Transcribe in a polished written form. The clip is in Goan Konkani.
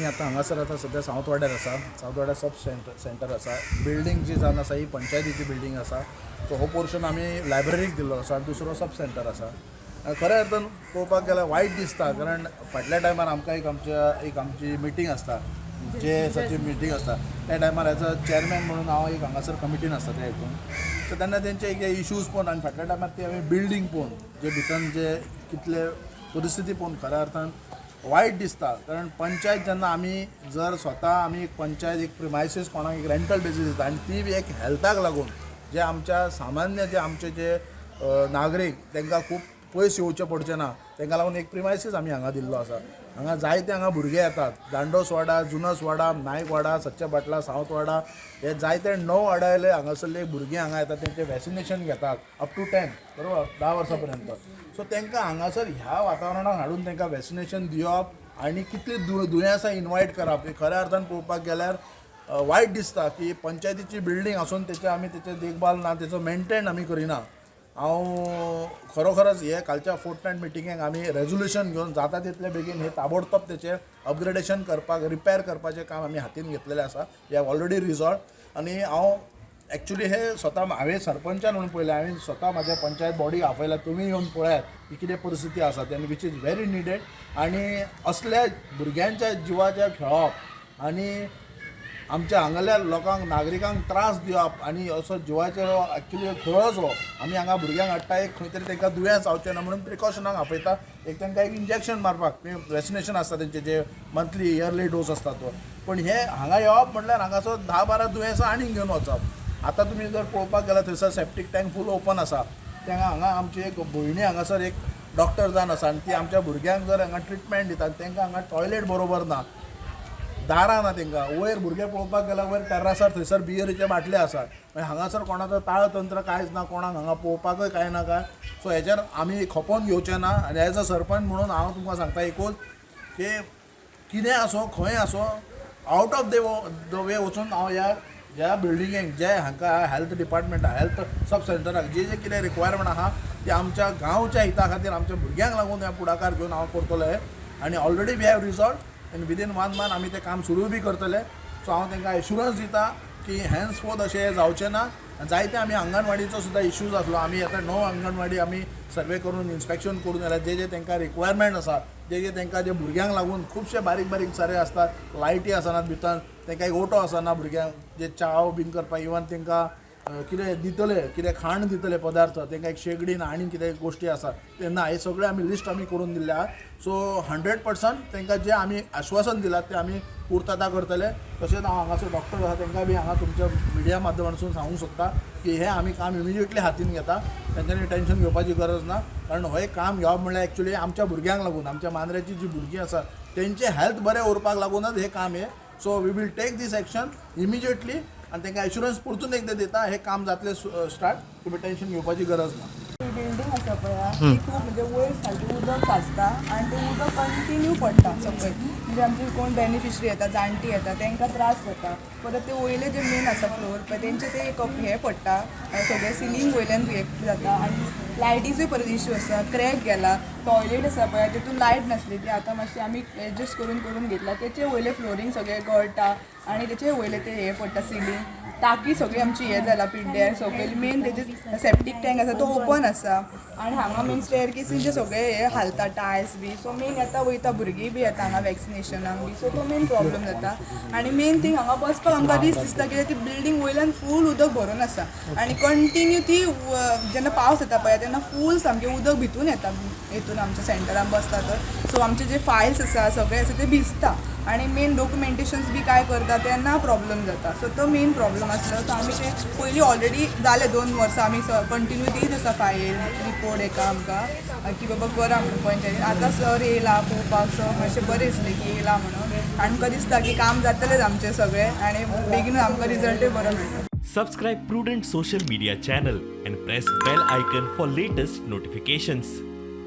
आमी आतां हांगासर आतां सद्या सावथ वाड्यार आसा. सावथ वाड्यार सब सेंटर आसा. बिल्डींग जी जावन आसा ही पंचायतीची बिल्डींग आसा. सो हो पोर्शन आमी लायब्ररीक दिल्लो आसा आनी दुसरो सब सेंटर आसा. खऱ्या अर्थान पळोवपाक गेल्यार वायट दिसता, कारण फाटल्या टायमार आमकां एक आमच्या एक आमची मिटींग आसता, जे एसाची मिटींग आसता, त्या टायमार एज अ चेअरमॅन म्हणून हांव एक हांगासर कमिटीन आसता त्या हितून. सो तेन्ना तेंचे एक इशूज पळोवन आनी फाटल्या टायमार ती हांवें बिल्डींग पळोवन जे भितर जे कितले परिस्थिती पळोवन खऱ्या अर्थान वायट दिसता. कारण पंचायत जेन्ना आमी जर स्वता आमी एक पंचायत एक प्रिमायसीस कोणाक एक रेंटल बेजीस दिता आनी ती बी एक हेल्थाक लागून जे आमच्या सामान्य जे आमचे जे नागरीक तांकां खूब पयस येवचें पडचें ना, तांकां लागून एक प्रिमायसीस आमी हांगा दिल्लो आसा. हांगा जायते हांगा भुरगे येतात, दांडोस वाडा, जुनस वाडा, नायक वाडा, सच्चे बाटला, सावथ वाडा, हे जायते णव वाड्यावयले हांगासरले भुरगीं हांगा येतात, तेंचें वॅक्सिनेशन घेतात अप टू 10, बरोबर 10 वर्सां पर्यंत. सो तांकां हांगासर ह्या वातावरणाक हाडून तांकां वॅक्सिनेशन दिवप आनी कितली दुयेंसां इनवायट करप, हें खऱ्या अर्थान पळोवपाक गेल्यार वायट दिसता की पंचायतीची बिल्डींग आसून तेचे आमी तेचे देखभाल ना, तेचो मेनटेन आमी करिना. हांव खरोखरच हे कालच्या फोर्टनायट मिटिंगेक आमी रेजोल्युशन घेवन जाता तितले बेगीन हे ताबडतोब तेचें अपग्रेडेशन करपाक, रिपेर करपाचें काम आमी हातीन घेतलेलें आसा. We have already resolve. आनी हांव एक्चुली हे स्वता हांवें सरपंचान म्हणून पळयलें, हांवें स्वता म्हाज्या पंचायत बॉडीक आपयला, तुमी येवन पळयात की कितें परिस्थिती आसा ती आनी which is very needed. आनी असल्या भुरग्यांच्या जिवाचेर खेळप आनी आमच्या हांगाल्या लोकांक, नागरिकांक त्रास दिवप आनी असो जिवाचेर एक्चुली खेळच हो. आमी हांगा भुरग्यांक हाडटा, एक खंय तरी तांकां दुयेंस जावचें ना म्हणून प्रिकॉशनाक आपयता, एक तांकां एक इंजेक्शन मारपाक, वॅक्सिनेशन आसता तेंचे जे मंथली इयरली डोस आसता तो. पण हे हांगा येवप म्हटल्यार हांगासर 10-12 दुयेंसां आनीक घेवन वचप. आतां तुमी जर पळोवपाक गेल्यार थंयसर सेप्टीक टँक फूल ओपन आसा. तेंगा हांगा आमची एक भयणी हांगासर एक डॉक्टर जावन आसा आनी ती आमच्या भुरग्यांक जर हांगा ट्रिटमेंट दिता, तांकां हांगा टॉयलेट बरोबर ना, दारां ना तांकां. वयर भुरगे पळोवपाक गेल्यार वयर टेर्रासार थंयसर बियरीचे बाटले आसात. मागीर हांगासर कोणाचो ताळतंत्र कांयच ना, कोणाक हांगा पळोवपाकय कांय ना काय. सो हेचेर आमी खपोवन घेवचे ना. आनी एज अ सरपंच म्हणून हांव तुमकां सांगता एकूच की कितें आसो, खंय आसो, out of the way वचून हांव ह्या बिल्डिंगेक जे हांकां हेल्थ डिपार्टमेंट, हेल्थ सब सेंटराक जे जे कितें रिक्वायरमेंट आहा ती आमच्या गांवच्या हिता खातीर, आमच्या भुरग्यांक लागून हे फुडाकार घेवन हांव करतलो हें. आनी already we have resolve आनी विदीन वन मंथ आमी तें काम सुरू बी करतले. सो हांव तांकां एश्युरन्स दिता की हेन्स फोर्थ अशें जावचें ना. आनी जायते आमी अंगणवाडीचो सुद्दां इश्यूज आसलो. आमी आतां णव अंगणवाडी आमी सर्वे करून, इन्स्पेक्शन करून जाल्यार जे जे तांकां रिक्वायरमेंट आसा, जे जे तांकां जे भुरग्यांक लागून खुबशे बारीक बारीक सारे आसतात, लायटी आसनात भितर, तांकां एक ऑटो आसना, भुरग्यांक जे चाव बीन करपाक, इवन तांकां कितें दितले, कितें खाण दितले पदार्थ, तांकां एक शेगडी ना आनी कितें गोश्टी आसा तेन्ना हे सगळे आमी लिस्ट आमी करून दिल्ले आहा. सो 100% तांकां जे आमी आश्वासन दिलां तें आमी पुर्तता करतले. तशेंच हांव हांगासर डॉक्टर आसा तांकां बी हांगा तुमच्या मिडिया माध्यमांतसून सांगूंक सोदता की हें आमी काम इमिजिएटली हातीन घेता. तेंच्यांनी टेंशन घेवपाची गरज ना, कारण हें काम घेवप म्हणल्यार एक्चुली आमच्या भुरग्यांक लागून, आमच्या मांद्र्याची जी भुरगीं आसा तेंचें हेल्थ बरें उरपाक लागूनच हें काम हें. So we will take this action immediately आनी तांकां एश्युरन्स परतून एकदां दिता, हें काम जातलें स्टार्ट, तुमी टेंशन घेवपाची गरज ना. ती बिल्डींग आसा पळय, ती खूब म्हणजे वयर सारकें उदक साचता आनी तें उदक कंटिन्यू पडटा सकयल. म्हणजे आमची कोण बेनिफिशरी येता, जाणटी येता, तांकां त्रास जाता. परत ते वयले जे मेन आसा फ्लोर पळय, तेंचे ते एक हें पडटा, सगळें सिलींग वयल्यान हे जाता आनी लायटीचोय परत इश्यू आसा, क्रॅक गेला. टॉयलेट आसा पळय, तितून लायट नासली, ती आतां मातशी आमी एडजस्ट करून करून घेतला. तेचे वयले फ्लोरींग सगळें गळटा आनी तेचे वयले ते हे पडटा सिलींग. टाकी सगळी आमची हे जाला पिड्ड्यार. सकयल मेन तेजे सेप्टीक टँक आसा तो ओपन आसा आनी हांगा मेन स्टेअर केसीचे सगळे हे हालता टायल्स बी. सो मेन येता वयता भुरगीं बी येता हांगा वॅक्सिनेशनाक बी, सो तो मेन प्रॉब्लम जाता. आनी मेन थिंग हांगा बसपाक आमकां रिस्क दिसता, कित्याक ती बिल्डींग वयल्यान फूल उदक भरून आसा आनी कंटिन्यू ती जेन्ना पावस येता पळय तेन्ना फूल सामकें उदक भितून येता हितून आमच्या सेंटरान बसता तर. सो आमचे जे फायल्स आसा, सगळे आसा ते भिजता आनी मेन डॉक्युमेंटेशन्स बी काय करता तेन्ना प्रॉब्लम जाता. सो तो मेन प्रॉब्लम आसलो. सो आमी ते पयलीं ऑलरेडी जाले 2 वर्सां आमी कंटिन्यू दीत आसा फायल रिपोर्ट एका आमकां की बाबा करा म्हणून पंचायतीन. आतां सर येयला पळोवपाक, सो मातशें बरें दिसलें की येयला म्हणून आनी आमकां दिसता की काम जातलेंच आमचें सगळें आनी बेगीनूच आमकां रिजल्टूय बरो मेळटलो. Subscribe Prudent Social Media channel and press bell icon for latest notifications.